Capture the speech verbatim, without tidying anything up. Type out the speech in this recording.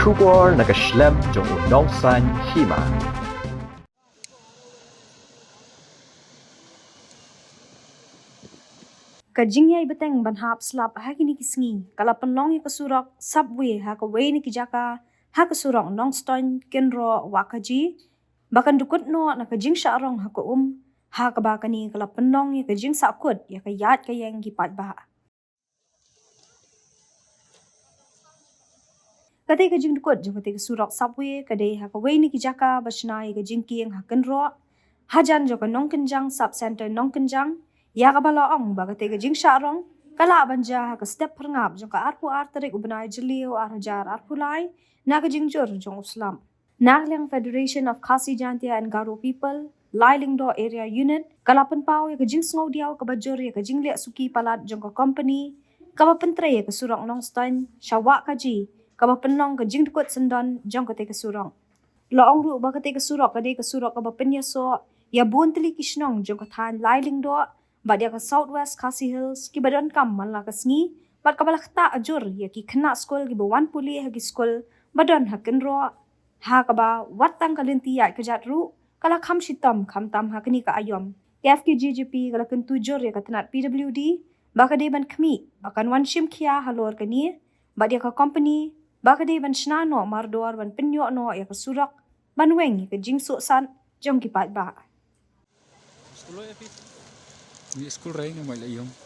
Khubor na ka shlem jong u nongsan hima. Ka jingïai bteng ban hap slap ha kine ki sngi ka la pynlong ïa ka surok subway ha kawei na ki jaka ha ka surok Nongstoiñ, Kynroh, Wahkaji, ba kan dkut noh na ka jingshah rong ha ka um, ha kaba kane ka la pynlong ïa ka jingsahkut ïa ka ïaid ka ïeng ki paidbah. Katei ka jingdkut jong katei ka surok subway ka dei ha kawei na ki jaka ba shna ïa ka jingkieng ha Kynroh, hajan jong ka Nongkynjang Sub Centre Nongkynjang, ïa kaba la ong ba katei ka jingshah rong ka lah ban jia ha ka step phyrngap jong ka arphew ar tarik u bnai Jylliew ar hajar arphew lai, na ka jingjur jong u slap. Na ka liang Federation of Khasi Jaintia and Garo People, Lai Lyngdoh Area Unit, ka la pynpaw ïa ka jingsngewdiaw kaba jur ïa ka jingleh suki palat jong ka kompani kaba pyntrei ïa ka surok Nongstoiñ sha Wahkaji, kaba pynlong ka jingdkut syndon jong katei ka surok. La ong ruh ba katei ka surok ka dei ka surok kaba pynïasoh ïa bun tylli ki shnong jong ka thaiñ Lai Lyngdoh bad ïa ka South West Khasi Hills kiba donkam man la ka sngi, bad kaba la ktah jur ïa ki khynnah skul kiba wan pule ha ki skul ba don ha Kynroh, ha kaba wat tang ka lynti ïaid kjat ruh ka la kham shitom khamtam ha kane ka aïom. Ka F K J G P ka la kyntu jur ïa ka tnat P W D ba ka dei ban khmih ba kan wan shim khia halor kane, bad ïa ka kompani ba ka dei ban shna noh mardor ban pynïoh noh ïa ka surok ban weng ïa ka jingsuhsat jong ki paidbah. Ni skul rai nga mai la ïong.